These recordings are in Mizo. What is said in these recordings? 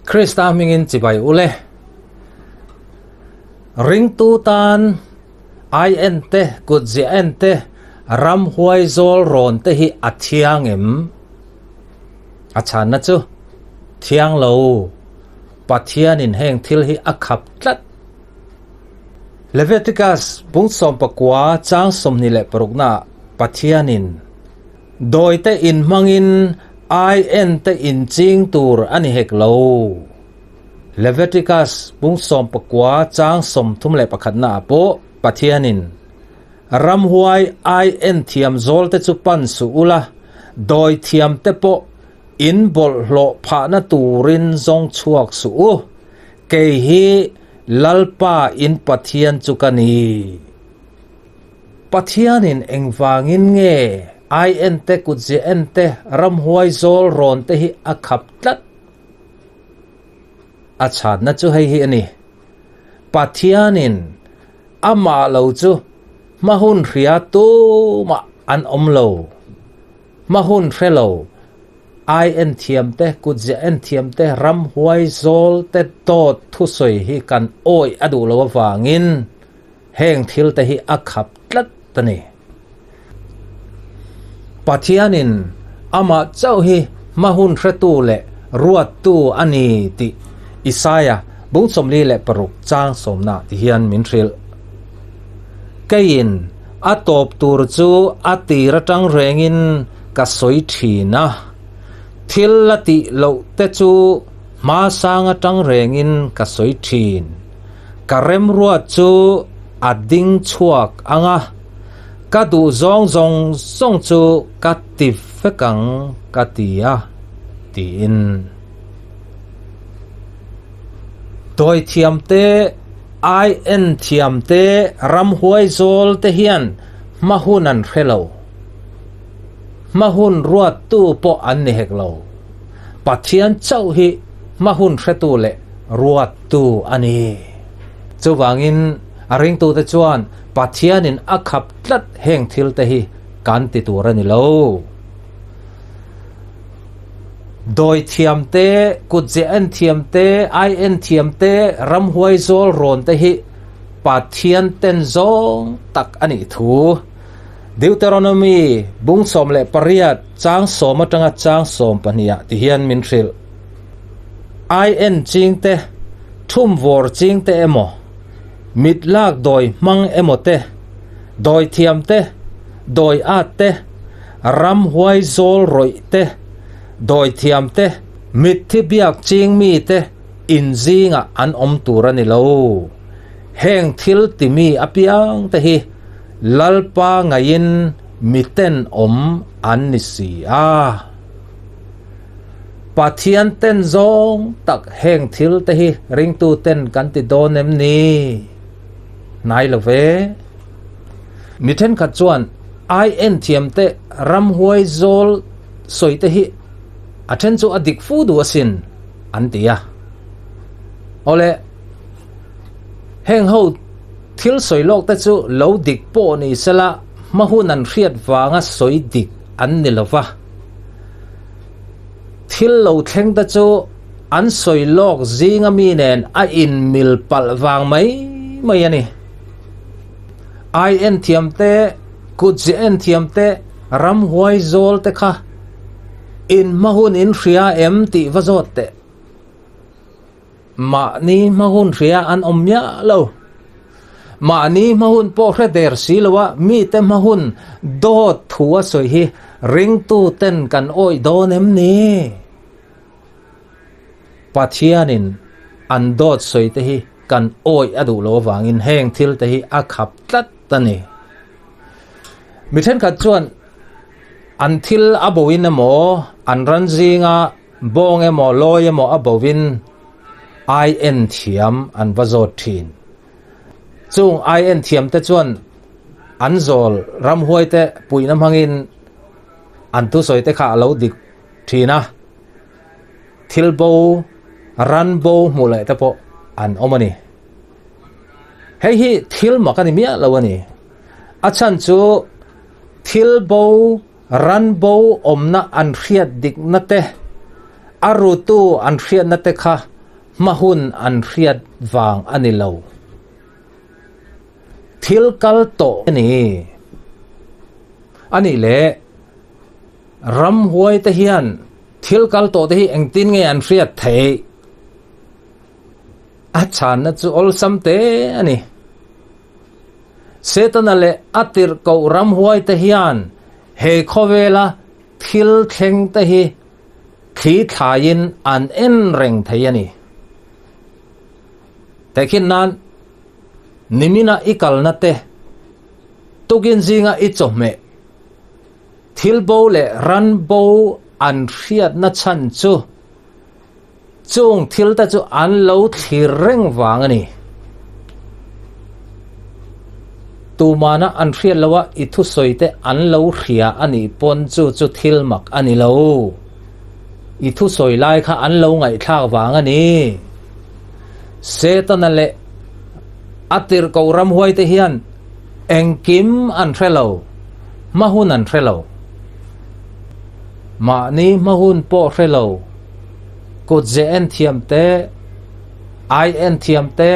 Krista hmingin chibai ule. Ringtu tan ai en te, kutziah en te, ramhuai zawl rawn te hi a thiang em? A chhanna chu, Thiang lo. Pathianin heng thil hi a khap tlat. Leviticus bung 19 chang 26 naah Pathianin Dawite in hmangin ai en te in ching tur a ni hek lo. Leviticus bung 19 chang 31 naah pawh Pathianin Ramhuai ai en thiam zawl te chu pan suh ula, dawi thiam te pawh in bawlhhlawh phahna turin zawng chhuak suh u. Kei hi Lalpa in Pathian chu ka ni. Pathianin engvangin nge ai en te kutzia en te ramhuai zawl rawn te hi a khap tlat? A chhanna chu hei hi a ni, Pathianin amah lo chu hma hun hria tumah an awm lo. Hma hun hre lo Ai en thiam te, kutzia en thiam te, ramhuai zawl te dawt thusawi hi kan awih a duh lo avangin heng thil te hi a khap tlat a ni. Pathianin amah chauh hi hmahun hretu leh ruattu a ni tih Isaia bung 46 chang sawmna ti hian min hrilh. Keiin a tawp tur chu a tir atang rengin ka sawi thin a, thil la tih loh te chu hma sang atang rengin ka sawi thin. Ka remruat chu a ding chhuak ang a, ka duh zawng zawng zawng chu ka ti vek ang ka ti a, tiin. Dawithiam te, ai en thiam te, ramhuai zawl te hian hma hun an hre lo. Hma hun ruattu pawh an ni hek lo. Pathian chauh hi hma hun hretu leh ruattu a ni. Chuvangin a ringtute chuan Pathianin a khap tlat heng thil te hi kan ti tur a ni lo. Dawi thiam te, kutze en thiam te, ai en thiam te, ramhuai zawl rawn te hi Pathian ten zawng tak a nih thu. Deuteronomy bung 18 chang 10 atanga chang 12 ah ti hian min hrilh. Ai en ching te, thum vawr ching te emaw, mit lak dawi hmang emaw te, dawi thiam te, dawi at te, Ramhuai zawl rawih te, dawithiam te, mitthi biak ching mi te in zingah an awm tur a ni lo. Heng thil timi apiang te hi Lalpa ngaiin miten awm an ni si a. Pathian ten zawng tak heng thil te hi ringtu ten kan ti dawn em ni? Hnai lo ve. Mi thenkhat chuan ai en thiam te ramhuai zawl sawi te hi a then chu a dik fu duh asin an ti a. Awle, heng ho thil sawi lawk te chu lo dik pawh ni sela hma hun an hriat vanga sawi dik an ni lova. Thil lo thleng te chu an sawi lawk zinga mi nen a inmil palh vang mai mai a ni. Ai en thiam te, kut ze en thiam te, ramhuai zawl te kha in hma hun in hria em tih va zawt teh. Mahni hma hun hria an awm miah lo. Mahni hma hun pawh hre der si lo a, mite hma hun dawt thu a sawi hi ringtu ten kan awih dawn em ni? Pathianin an dawt sawi te hi kan awih a duh lo avangin heng thil te hi a khap tlat a ni. Mi thenkhat chuan an thil a boin emaw, an ran zinga bawng emaw, lawi emaw a boin ai en thiam an va zawt thin. Chung ai en thiam te chuan an zawl ramhuai te puihna hmangin an thusawi te kha a lo dik thin a, thil bo, ran bo hmuh leh te pawh an awm a ni. Hei hi thil mak a ni miah lo a ni. A chhan chu thil bo, ran bo awmna an hriat dikna te, a rutu an hriatna te kha. Hma hun an hriat vang a ni lo. Thil kal tawh a ni. A nih leh ramhuai te hian thil kal tawh te hi engtin nge an hriat theih? A chhanna chu awlsam te a ni. Setana leh a tirhkoh ramhuai te hian he khawvela thil thleng te hi thli thlaiin an en reng thei a ni. Tehkhin nan, nimina i kalna te, tukin zinga i chawhmeh, thil bo leh ran bo an hriatna chhan chu Chung thil te chu an lo thlir reng vang a ni. Tumana an hriat lo a, i thusawi te an lo hria a nih pawn chu chu thil mak a ni lo. I thusawi lai kha an lo ngaihthlak vang a ni. Setana leh a tirhkoh ramhuai te hian engkim an hre lo, hma hun an hre lo. Mahni hma hun pawh hre lo. Kut ze en thiam te, ai en thiam te,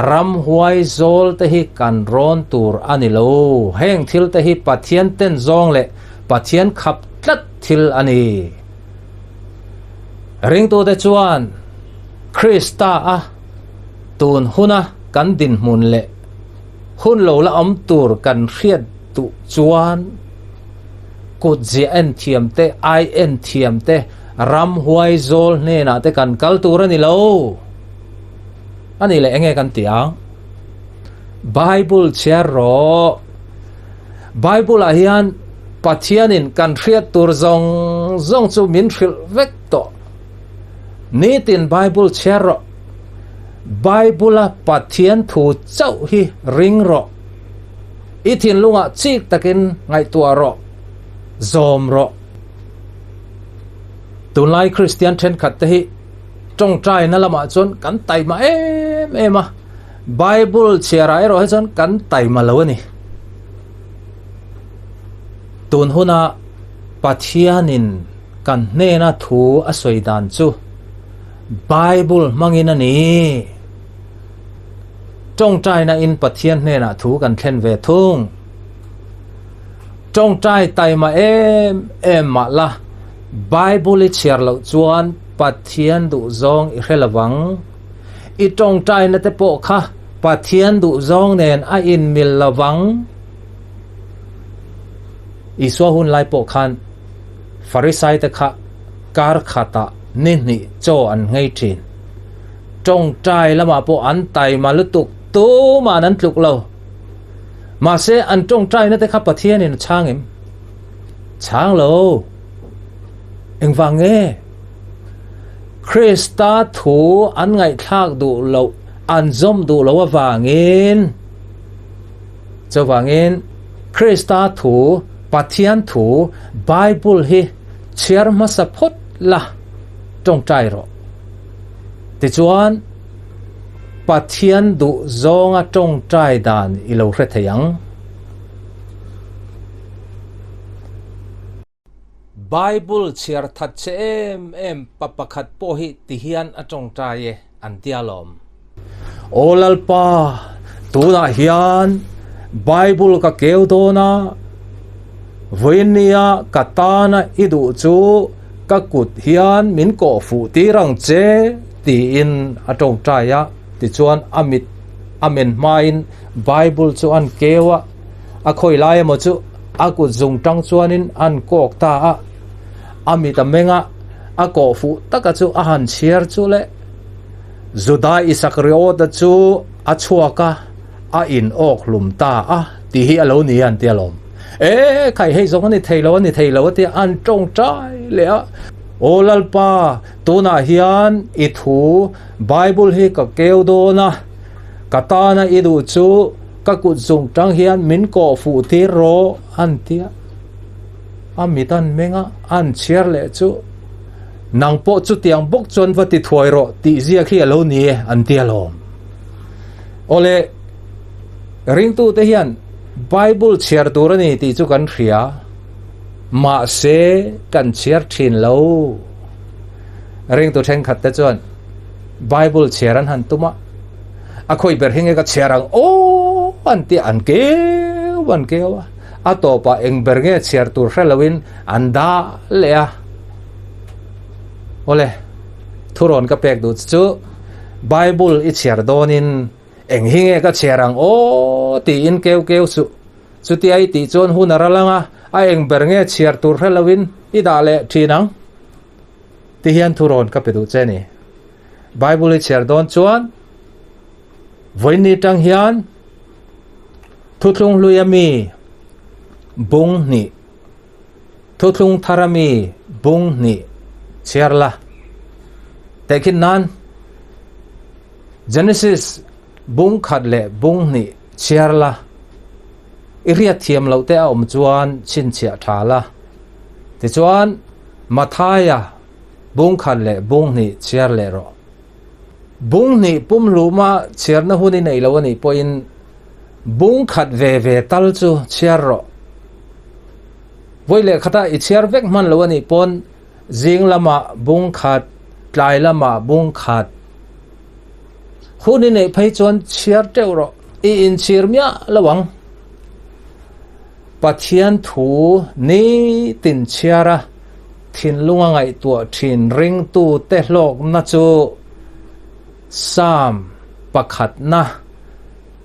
ramhuai zawl te hi kan rawn tur a ni lo. Heng thil te hi Pathian ten zawng leh Pathian khap tlat thil a ni. Ringtute chuan Krista a tun huna kan dinhmun leh hun lo la awm tur kan hriat duh chuan kut ziah en thiam te, ai en thiam te, Ramhuai zawl hnenah te kan kal tur a ni lo. A nih leh enge kan tih ang? Bible chhiar rawh. Bible ah hian Pathianin kan hriat tur zawng zawng chu min hrilh vek tawh. Nitin Bible chhiar rawh. Bible a Pathian thu chauh hi ring rawh. I thinlungah chik takin ngaihtuah rawh. Zawm rawh. Tunlai Kristian thenkhat te hi tawngtaina lamah chuan kan taima em em a, Bible chhiarah erawh hi chuan kan taima lo a ni. Tun huna Pathianin kan hnena thu a sawi dan chu Bible hmangin a ni. Tawngtaina in Pathian hnenah thu kan thlen ve thung. Tawngtai taima em em mah la, Bible i chhiar loh chuan Pathian duhzawng i hre lovang. I tawngtaina te pawh kha Pathian duhzawng nen a inmil lovang. Isua hun lai pawh khan Farisai te kha kar khatah ni hnih chaw an nghei thin. Tawngtai lamah pawh an taima lutuk tuma'n an tluk lo. Mahse, an tawngtaina te kha Pathianin a chhang em? Chhang lo. Engvang nge? Krista thu an ngaihthlak duh loh, an zawm duh loh avangin. Chuvangin, Krista thu, Pathian thu, Bible hi chhiar hmasa phawt la, tawngtai rawh. Tichuan, Pathian duh zawnga tawngtai dan i lo hre thei ang. Bible chhiar that che em em pa pakhat pawh hi ti hian a tawngtai e an tia lawm. Aw Lalpa, tunah hian Bible ka keu dawn a, vawinia ka tana i duh chu ka kut hian min kawh fuh tir ang che tiin a tawngtai a, tichuan a mit a men hmain Bible chu an keu a, a khawi lai emaw chu a kut zung tang chuanin an kawk ta a, a mit a meng a, a kawh fuh taka chu a han chhiar chu le Juda Isakriota chu a chhuak a, a in awk hlum ta a tih hi a lo ni a an ti alawm. E khai hei zawng a ni thei lo a ni thei lo a tia an tawngtai leh a, Aw Lalpa tunah hian i thu Bible hi ka keu dawn a, ka tana i duh chu ka kut zung tang hian min kawh fuh tir rawh an ti a. A mit an meng a, an chhiar leh chu nang pawh chutiang bawk chuan va ti thuai rawh tih ziak hi a lo ni e an ti alawm. Awle ringtute hian Bible chhiar tur a ni tih chu kan hria, mahse kan chhiar thin lo. Ringtu thenkhat te chuan. Bible chhiar an han tum a, a khawi ber hi nge ka chhiar ang aw an tia an keu an keu a, a tawpah eng ber nge chhiar tur hre loin an dah leh a. Awle, thurawn ka pek duh chu Bible i chhiar dawnin eng hi nge ka chhiar ang aw tiin keu keu suh. Chutia i tih chuan hun a ral ang a, a eng ber nge chhiar tur hre loin i dah leh thin ang. Ti hian thurawn ka pe duh che ni. Bible i chhiar dawn chuan vawiin tang hian thuthlung hlui ami bung hnih, thuthlung thar ami bung hnih chhiar la. Tehkhin nan Genesis bung khat leh bung hnih chhiar la. I riat thiam loh te a awm chuan chhinchhiah tha la. Tichuan Mathaia bung khat leh bung hnih chhiar leh rawh. Bung hnih pumhluma chhiarna hun i neih lo a nih pawhin bung khat ve ve tal chu chhiar rawh. Vawi leh khata i chhiar vek hman lo a nih pawn zing lamah bung khat, tlai lamah bung khat hun i neih phei chuan chhiar teuh rawh. I inchhir miah lo ang. Pathian thu nitin chhiar a, thinlunga ngaihtuah thin ringtute hlawkna chu Psalm pakhatna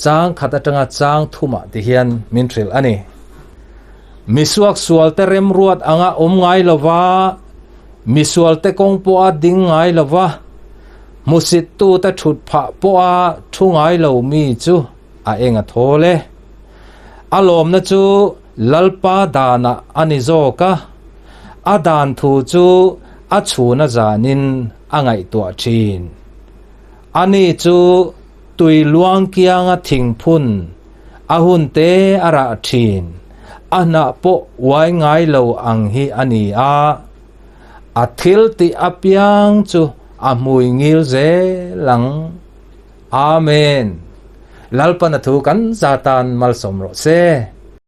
chang khat atanga chang thumah ti hian min hrilh a ni. Misuaksualte remruat anga awm ngai lova, misualte kawng pawha ding ngai lova, hmusittute thut phah pawha thu ngai lo mi chu a eng a thawl e. A lawmna chu Lalpa danah a ni zawk a, a dan thu chu a chhun a zanin a ngaihtuah thin. Ani chu tui luang kianga thingphun a hun te a rah thin, a hnah pawh uai ngai lo ang hi a ni a. A thil tih apiang chu a hmui ngil zel ang. Amen. Lalpan a thu kan za tan malsawm rawh se.